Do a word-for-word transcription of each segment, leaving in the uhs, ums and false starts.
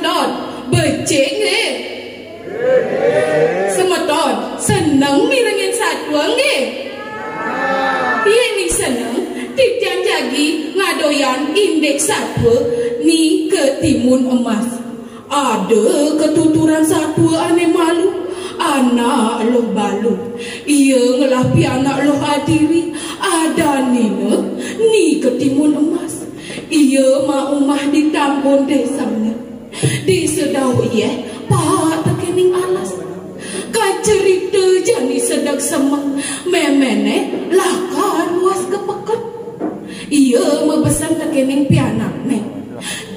Semeton, becik nggih? Semeton, seneng mirengin satua nggih? Yén seneng, titiang jagi ngadoyan indik satua Ni Ketimun Emas. Ada ketuturan satua ané malu, anak luh balu. Ia ngelah pianak luh adiri, adanina Ni Ketimun Emas. Ia maumah di Tambun désané. Di sedauh yéh, paek tekéning alas. Kacerita jani sedek semek, méméné lakar luas ka peken. Ia mabesen tekéning pianakné.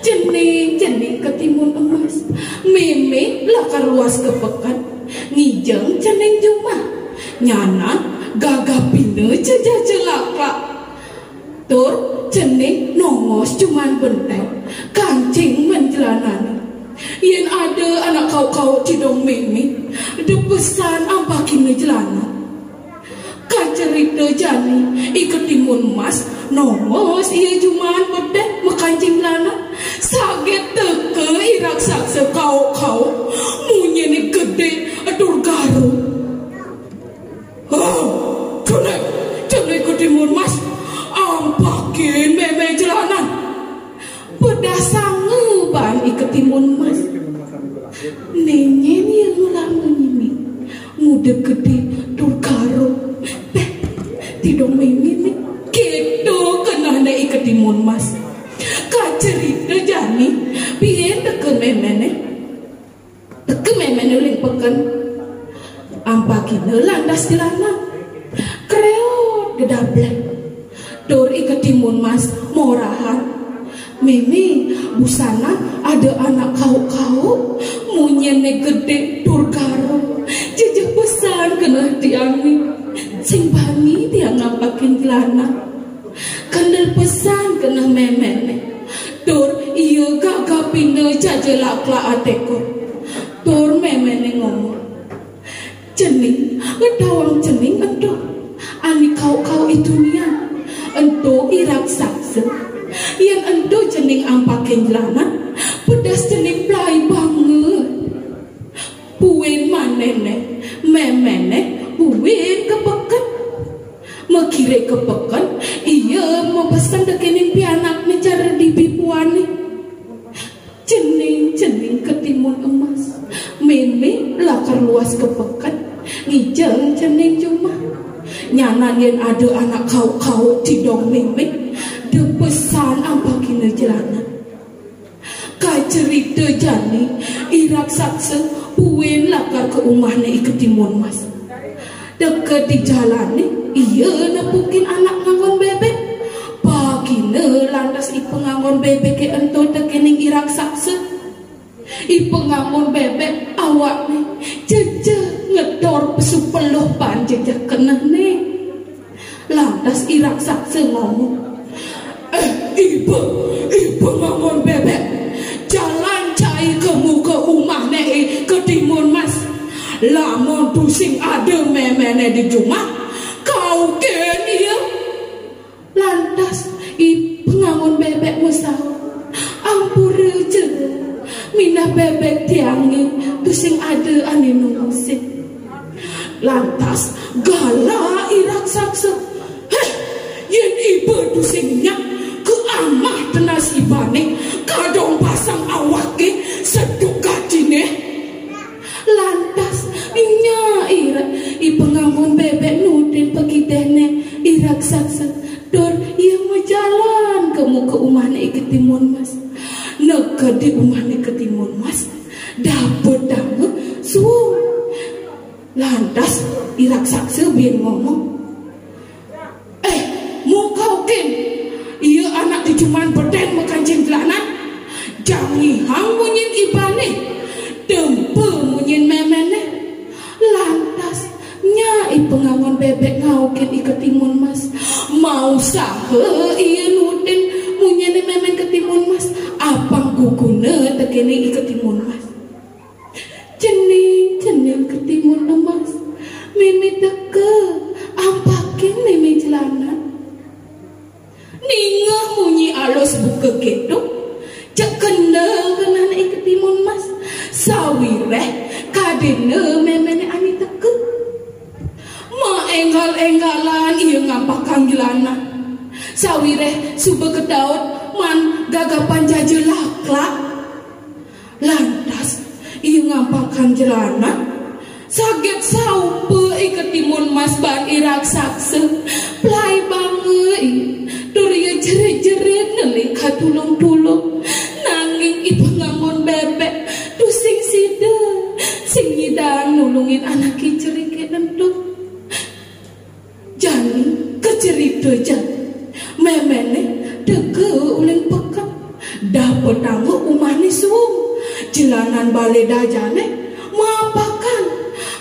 Cening, cening Ketimun Emas. Mémé lakar luas ka peken. Ngijeng cening jumah. Nyanan gagapina jaja laklak. Tur cening nongos juman benteng, kancing menjelanane. Yén ada anak kauk-kauk cidong mémé, da pesan ampakina jelanan. Kacerita jani, I Ketimun Mas nongos ia juman benteng makancing jelanan. Saget teka I Raksasa kauk-kauk, munyiné gedé tur garu. "Ah, cening, cening Ketimun Mas, ampakin mémé jelanan." Pedas sanga baan I Ketimun Mas. Né nyén ia ngelah munyiné, nguda gedé tur garu. Béh, tidong mémé né. Kéto kenehné I Ketimun Mas. Kacerita jani, buin teka méméné. Teka méméné uling peken. Ampakina lantas jelanan. Kreot gedableg. Tur I Ketimun Mas morahan. "Mémé, busanan ada anak kauk-kauk, munyiné gedé tur garu. Jejeh pesan keneh tiangé. Sing bani tiang ngampakin jelanan." Kendel pesan keneh méméné. Tur ia gagapina jaja laklak atéko. Tur méméné ngomong, "Cening, ngetawang cening ento. Ané kauk-kauk I Tunian. Ento I Raksasa. Yén ento cening ampakin jelanan, pedas cening pelai banget." Buin manehné, méméné buin ka peken. Makiré ka peken, ia mabesen tekéning pianakné cara dibi puané. "Cening, cening Ketimun Emas. Mémé lakar luas ka peken, ngijeng cening jumah. Nyanan yén ada anak kauk-kauk tidong mémé, da pesan ampakina jelanan." Kacerita jani, I Raksasa buin lakar ka umahné I Ketimun Mas. Teka di jalané, ia nepukin anak ngangon bébék. Pakina lantas I Pangangon Bébéké ento tekéning I Raksasa. I Pangangon Bébék awakné jejeh ngedor pesu peluh baan jejeh kenehné. Lantas I Raksasa ngomong, "Eh, iba, iba ngangon bébék. Jalan cai ka muka umahné I Ketimun Mas. Lamun tusing ada méméné di jumah, kaukin ia." Lantas I Pangangon Bébék masaut, "Ampura, Jero, minab bébék tiangé tusing ada ané nungusin." Lantas galak I Raksasa. "Héh, yén iba tusing nyak, ka amah tenas ibané, kadong pasang awaké, seduk gatiné." Lantas nyak I Ra-, I Pangangon Bébék nutin pakidehné I Raksasa. Tur ia majalan ka muka umahné I Ketimun Mas. Neked di umahné Ketimun Mas, dapetanga suung. Lantas I Raksasa buin ngomong, "Eh, mukaukin ia anak di juman beden makancing jelanan. Jangihang munyin ibané, tempa munyin méméné." Lantas nyak I Pangangon Bébék ngaukin I Ketimun Mas. Mausaha ia nutin munyiné mémén Ketimun Mas. Apang guguna tekéné I Ketimun Mas. "Cening, cening Ketimun Emas. Mémé teka, ampakin mémé jelanan." Ningeh munyi alus buka kéto, cek kendel kenehné I Ketimun Mas. Sawiréh kadéna méméné ané teka. Maénggal-énggalan ia ngampakang jelanan. Sawiréh suba kadaut maan gagapan jaja laklak. Lantas ia ngampakang jelanan, saget saupa I Ketimun Mas baan I Raksasa. Plaibanga ia, tur ia jerit-jerit neli katulung-tulung. Nanging I Pangangun Bébék tusing sida sing nyidang nulungin anaké jeriké ento. Jani kacerita jani, méméné teka uling peken. Dapetanga umahné suung, jelanan balé dajané mampakang.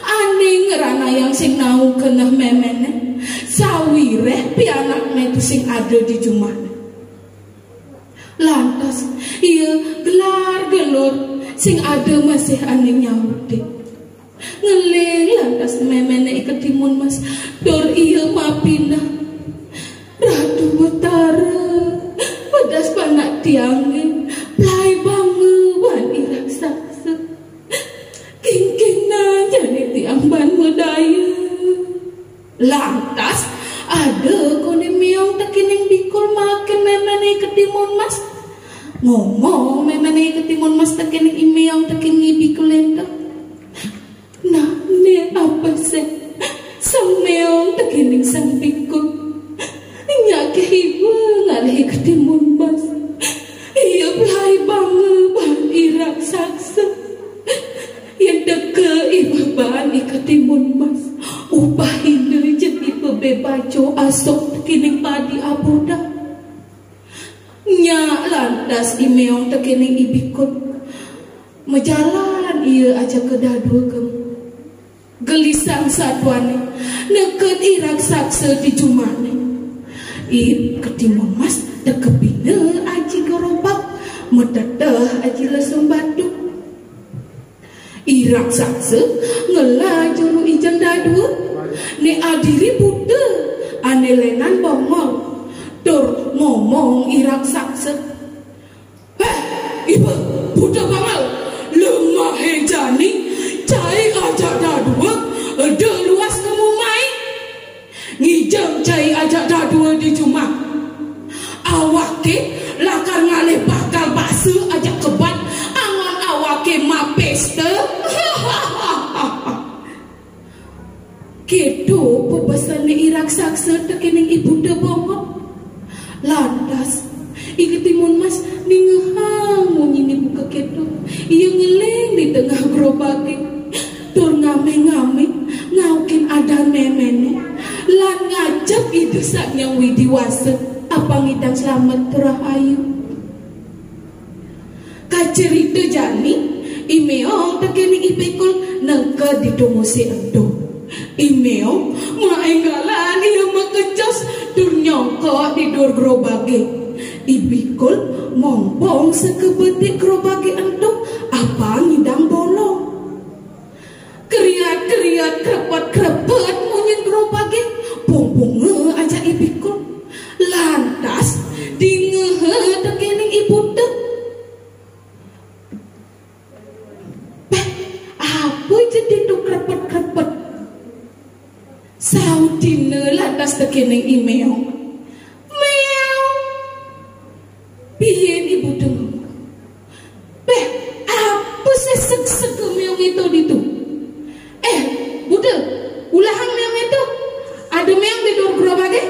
Ané ngranayang sing nau keneh méméné, sawiréh pianakné tusing ada di jumahné. Lantas ia gelar-gelur sing ada masih ané nyautin. Ngeling lantas méméné I Ketimun Mas, tur ia mapinah. Ratu Betara, pedas panak tiangé, plaibanga baan I Raksasa. Kingkinan jani tiang baan madaya. Lantas ada koné méong tekéning bikul makin méméné I Ketimun Mas. Ngomong méméné I Ketimun Mas tekéning I méong tekéning I bikul ento. Nah, né apa sih? Sang méong tekéning sang bikul. Nyak iba ngalih I Ketimun Mas. Ia plaibanga baan I Raksasa. Yén teka iba baan I Ketimun Mas, upahina ja iba bé baja asuk tekéning padi abudan. Nyak lantas I méong tekéning I bikul. Majalan ia ajaka dadua gema. Gelisang satuané neked I Raksasa di jumahné. I Ketimun Mas tekepina aji gerobak, mateteh aji lesung batu. I Raksasa ngelah juru ijen dadua, né adiri buta, ané lénan bongol. Tur ngomong I Raksasa, "Héh, iba buta bongol, lemahé jani, cai ajak dadua, eda luas nemu mai. Ngijeng cai ajak dadua di jumah. Awaké lakar ngalih bakal baksa ajak kebat, anggon awaké mapésta." Kéto pabesené I Raksasa tekéning I Buta Bongol. Lantas, I Ketimun Mas ningehang munyiné buka kéto. Ia ngeling di tengah gerobaké. Tur ngamih-ngamih ngaukin adan méméné. Lan ngajep Ida Sang Hyang Widhi Wasa, apang ngidang slamet tur rahayu. Kacerita jani, I Méong tekéning I Bikul neked di tungusé ento. I Méong maénggalan ia makejos tur nyongkok di dur gerobaké. I Bikul mompong sakebetik gerobaké ento, apang ngidang bolong. Keriat-keriat, krepet-krepet munyin gerobaké, pungpunga ajak I Bikul. Lantas, dingeha tekéning I Buta. "Béh, apa ja ditu krepet-krepet?" Sautina lantas tekéning I Méong. "Méong." Pian I Buta ngomong. "Béh, apa sih segsega méong ento ditu?" "Eh, Buta, ulahang méong ento. Ada méong di dur gerobaké."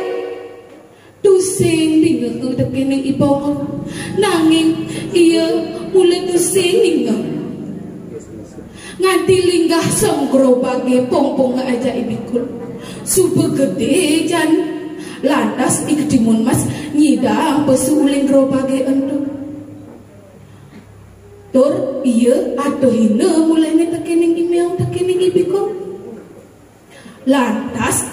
Tusing dingeha tekéning I Bongol. Nanging ia mula tusing ningeh. Nganti linggah song gerobaké pungpunga ajak I Bikul. Suba gedé jan. Lantas I Ketimun Mas nyidang pesu uling gerobaké ento. Tur ia atuhina mulihné tekéning I Méong tekéning I Bikul. Lantas,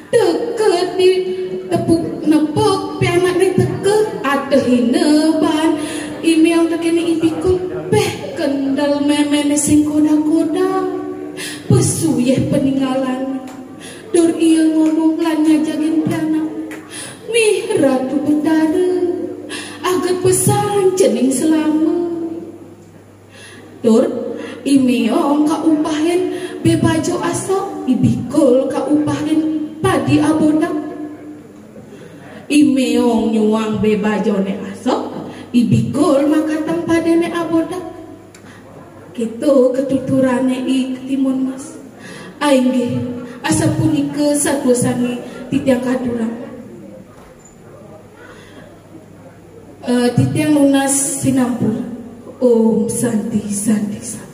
teka di tepuk nepuk pianakné teka, atuhina baan I Méong tekéning I Bikul. Béh, kendel méméné sing kodah-kodah. Pesu yéh paningalan. Tur ia ngomong lan nyajagin pianak. "Mih Ratu Betara, aget pesan cening selama." Tur I Méong kaupahin bé bajo aso, i Bikul kaupahin padi abodag. I Méong nyuang bé bajoné aso, i Bikul makatang padiné abodag. Kéto katuturané I Ketimun Mas. Inggih, asapunika satua sané titiang katurang. Eh, titiang nunas sinampura. Om Santi, Santi, Santi.